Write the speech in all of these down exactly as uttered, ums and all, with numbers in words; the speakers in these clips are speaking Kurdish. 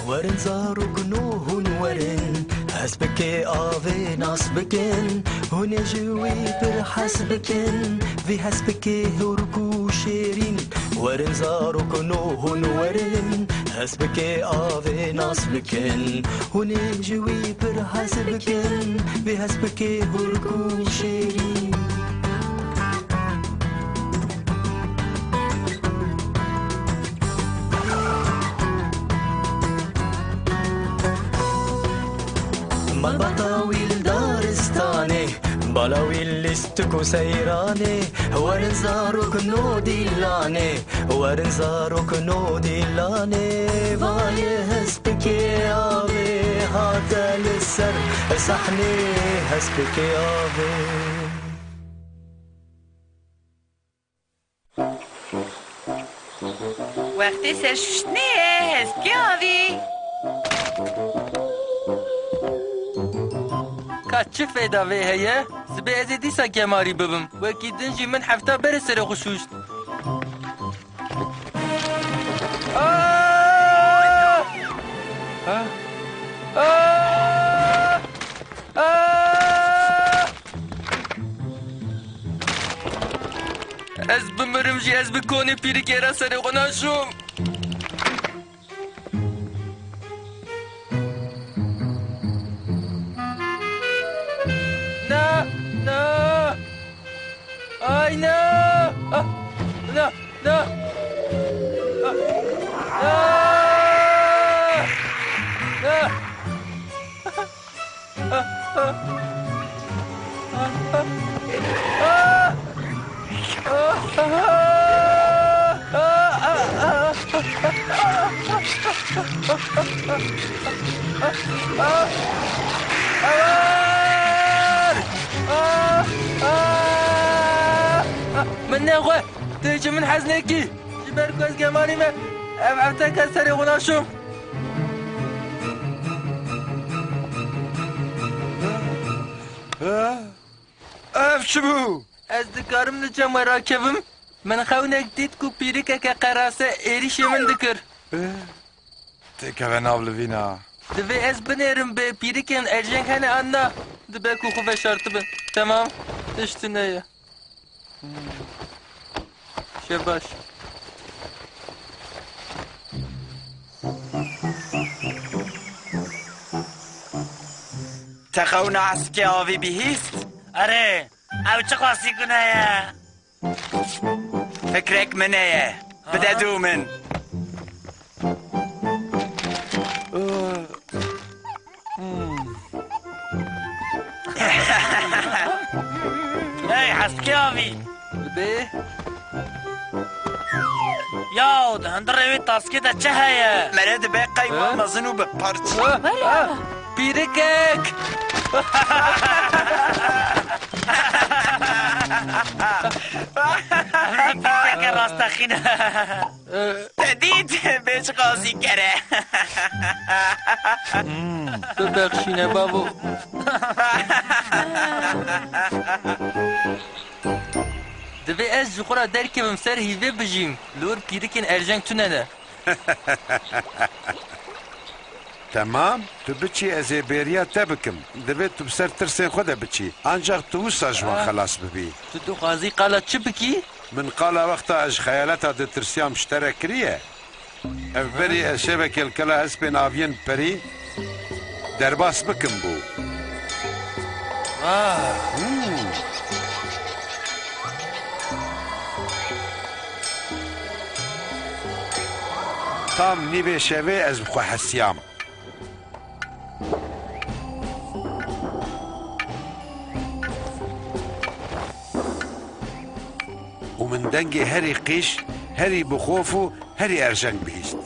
Werin zarokno hûn werin, hespikê avê nas bikin, hûn ê ji wî pir hez bikin, vî hespikê hûrk û şêrîn. Werin zarokno hûn werin, hespikê avê nas bikin, hûn ê ji wî pir hez bikin, vî hespikê hûrk û şêrîn. Malbata wî li daristanê, bala wî lîstik û seyranê, werin zarokno dîlanê, werin zarokno dîlanê, vayê hespikê avê hate li ser sahnê, hespikê avê. Wextê serşuştinê ye, hespkê avî. Ka çi feyda vê heye? Sibê ez ê dîsa gemarî bibim. Wekî din jî min hefta berê serê xwe şûşt. Aa! Aa! Aa! Aa! Ez bimirim jî ez bi konê pîrikê re serê xwe naşom. Na, na. Ay, na. Ah, na, na. Ah, na. Na. Min nexwe! Tu ji min hez nekî! Ji ber ku ez gemarî me, ev evteke serê xwe naşom. Ev çi bû? Ez dikarim li cem we rakevim? Min xewnek dît ku pîrikeke qerase êrîşê min dikir. Têkeve nav livîna. Divê ez binêrim bê pîrikên erjeng hene an na? Dibe ku xwe veşartibin. Temam. Tişt tune ye. Şebaş. Te xewna hespikê avî bihîst? Erê, ew çiqasî gune ye? Fikrek min heye. Bide dû min. Hey, hespikê avî! Li bê? Yaw, di hundirê wê taskê de çi heye? Mere dibe qey wa mezin û bi parç. Were! Pîrikek! Pîrikeke rastexîn e. Te dît? Bê çiqasî kere. Bibexşîne bavo. Divê ez ji xwe re derkevim ser hîvê bijîm. Li wir pîrikên erjeng tune ne. Temam, tu biçî ez ê bêriya te bikim. Divê tu bi ser tirsên xwe de biçî. Ancax tu wisa ji wan xelas bibî. Tu dixwazî qala çi bikî? Min qala wexta ez ji xeyaleta ditirsiyam ji te re kiriye. Ev berî ez şevekê li kela hespên aviyên perî derbas bikim bû. Ah. Hmm. Tam nîvê şevê ez bi xwe hesiyam. Û min dengê herî qîj, herî bi xof û herî erjeng bihîst.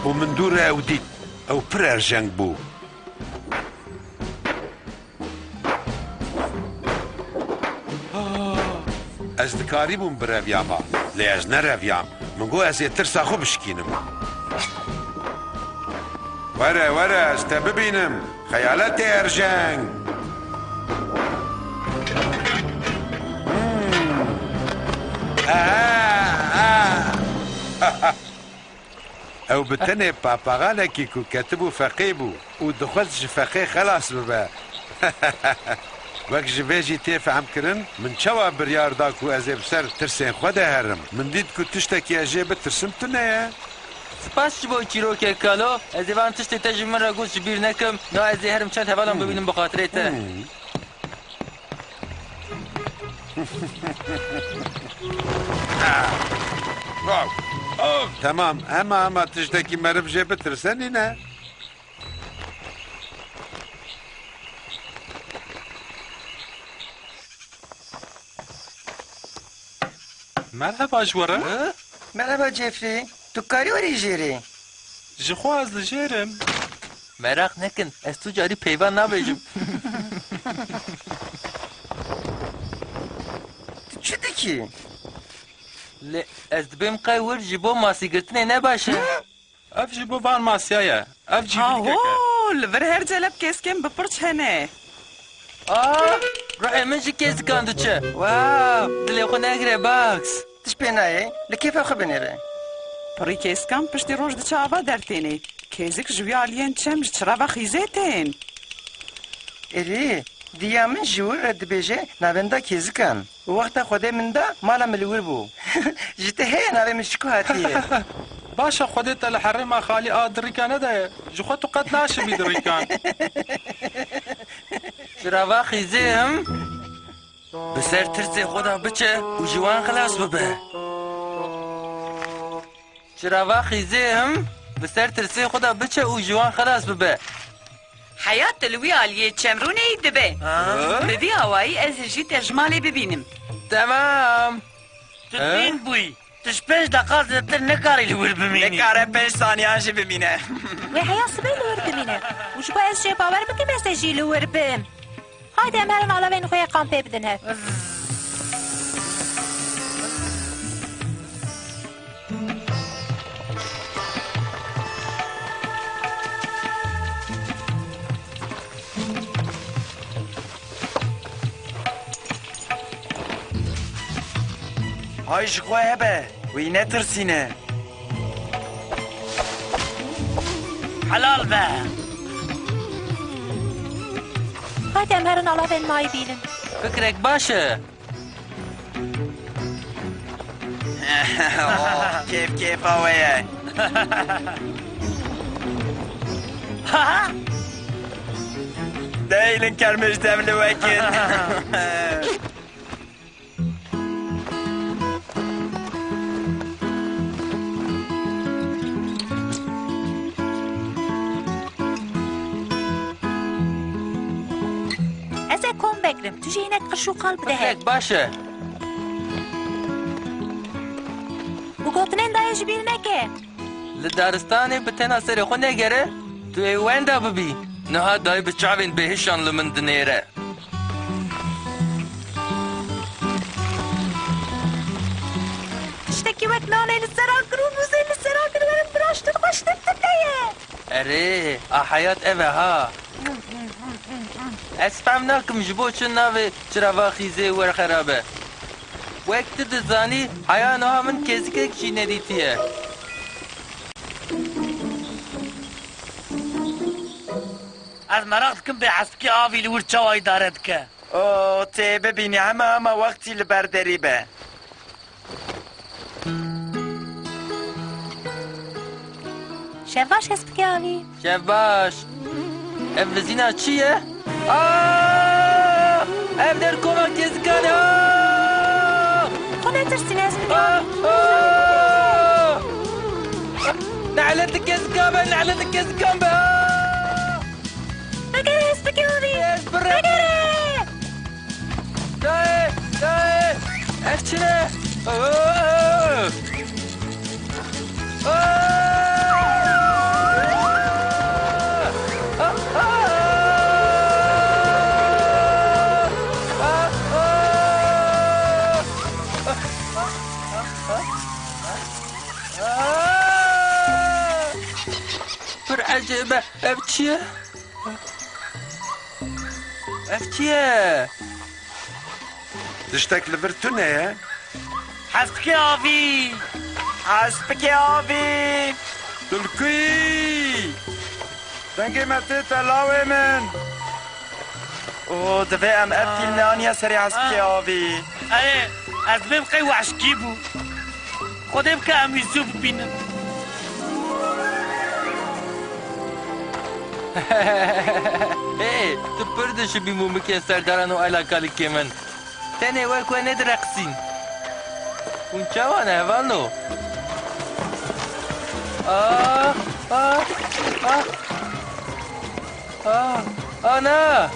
Û min dû re ew dît. Ew pir erjeng bû. Ez dikarîbûm bireviyama, lê ez nereviyam. Min got ez ê tirsa xwe bişkînim. Were, were, ez te bibînim. Xeyaletê erjeng. Hmm. Aha, ah. Ew bi tenê papaxalekî ku ketibû feqê bû û dixwest ji feqê xelas bibe. Wek ji vê jî tê fehmkirin, min çawa biryar da ku ez ê bi ser tirsên xwe de herim? Min dît ku tiştekî ez jê bitirsim tune ye. Spas ji bo çîrokê kalo. Ez ê van tiştê te ji min re got ji bîr nekim. Na ez ê herim çend hevalan bibînim bi xatirê te. Hmm. Wow. Oh, temam. Hema hema tiştekî meriv jê bitirse nîne. Merheba ji we re. Hı? Merheba Jeffrey. Tu karî werî jêrê? Ji xwe ez dijêrim. Meraq nekin, ez tu carî peyvan nabêjim. Tu çi dikî? Lê ez dibêm qey wir ji bo masîgirtinê ne baş e. Hı? Ev ji bo van masiya ye. Ev cî binîkek e. Aho, li vir her celeb kêskên bi pirç hene. Ah, ruhê min ji kêzikan diçe. Wow, dilê xwe negire, Bugs. Tişt pê nayê, li kêfa xwe binêre. Pirî kêzikan piştî roj diçe ava dertênê. Kêzik ji wî aliyên çem ji çirava xîzê tên. Erê, diya min ji wir re dibêje navenda kêzikan. Wexta Xwedê min da, mala min li wir bû. Ji te heye navê min ji ku hatiye? Baş e, Xwedê te li herêma xalî a dirîka nedaye. Ji xwe tu qet naşivî dirîkan. Çirava xîzê him bi ser tirsê xwe de biçe û ji wan xilas bibe. Çirava xîzê him bi ser tirsê xwe de biçe û ji wan xelas bibe. Heyat li wî aliyê çemrûneyî dibe. Ha? Bi vî awayî ez ê jî te ji malê bibînim. Temam. Tu He? Tîn bûyî. Tu ji pênc deqa zêdetir nikarî li wir bimînî. Nikare pênc saniyan jî bimîne. Wê heya sibê li wir bimîne. Û ji bo ez jê bawer bikim, ez ê jî li wir bim. Haydi em herin alavên xwe yê kampê bidin hev. Hay ji xwe hebe, wî netirsîne. Helal be. Haydi em herin alavên mayî bînin. Fikrek baş e. Oh, kêf kêfa we ye. Deylin kermiş dev li wekin. Ez ê kom vegrim. Tu jî hinek qirş û qal bide hev. Fikrek baş e. Û gotinên dayê ji bîr neke. Li daristanê bi tena serê xwe negere, tu ê wenda bibî. Niha dayê bi çavên bêhişan li min dinêre. Tiştekî wek nanê li ser agir û mûzê li ser agir werin biraştir xweştir tune ye. Erê, a heyat ev e ha. Ez fehm nakim ji bo çi navê çirava xîzê wer xerab e. Wek tu dizanî, heya niha min kêzikek jî nedîtiye. Ez meraq dikim bê hespikê avî li wir çawa îdare dike. O, tê bibînî hema hema wextî li ber derî be. Şevbaş hespikê avî. Şevbaş. Ev vizîna çi ye? Aa! Ev der koma kezikan e. Aa! Xwe netirsîne hespikê avî. Aa! Aa! Ne'let li kezikan be, ne'let li kezikan be. Aa! Vegere hespikê avî. Ez birem. Vegere. Dayê, dayê. Ev çi ne? Aa! Aa! Aa! Pir Ecêbe, ev çi ye? Ev çi ye? Tiştek li vir tune ye? Hespikê avî! Hespikê avî! Tulkuyî! Dengê me tê te lawê min! O, divê em ev fîlme aniye serê hespikê avî. Erê, ez dibêm qey weşkî bû. Xwedê bike em wî zû bibînin. Hey, tu pir dişibî mûmikên serdaran û ayla kalikê min. Tenê wek we nedireqisîn. Hûn çawa ne, hevalno? Ah, ah, ah. Ah, ana!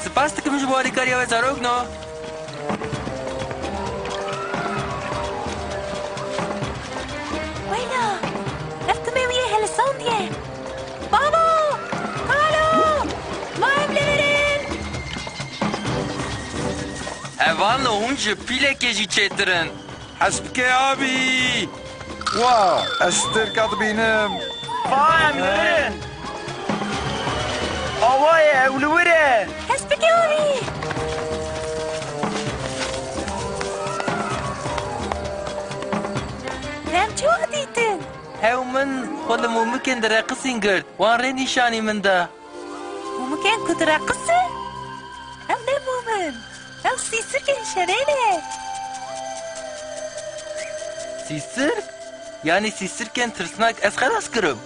Spas dikim ji bo alîkariya we, zarokno. Weyla! Ev timê wî yê helisandiye. Bavo! Kalo! Ma em li vir in! Hevalno, hûn ji pîlekê jî çêtir in. Hespikê avî! Wa, ez stêrka dibînim. Va em li vir in. Awayê, ew li wir e. Hespikê avî! Em çawa dîtin? Hew min xwe li mûmikên direqisîn girt. Wan rê nîşanî min da. Mûmikên ku direqisin? Ew ne mûm in. Ew sîsirkên şerê ne. Sîsirk? Yanî sîsirkên tirsnak ez xelas kirim.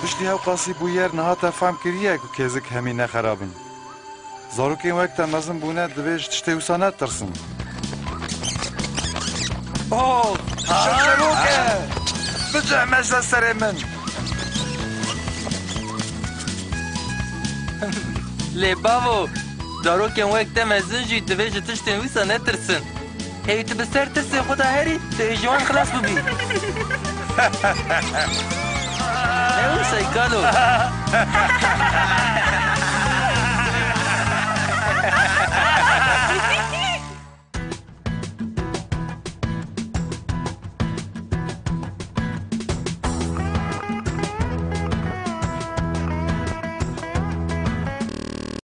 Piştî hewqasî bûyer niha te fehm kiriye ku kêzik hemî ne xerab in. Zarokên wek te mezin bûne, divê ji tiştê wisa netirsin. Oh, şevşevok e! Bicihme ji serê min! Lê bavo, zarokên wek te mezin jî divê ji tiştên wisa netirsin. Hêvî tu bi ser tirsê xwe de herî, tu ê ji wan xilas bibî. Ne wisa ye kalo?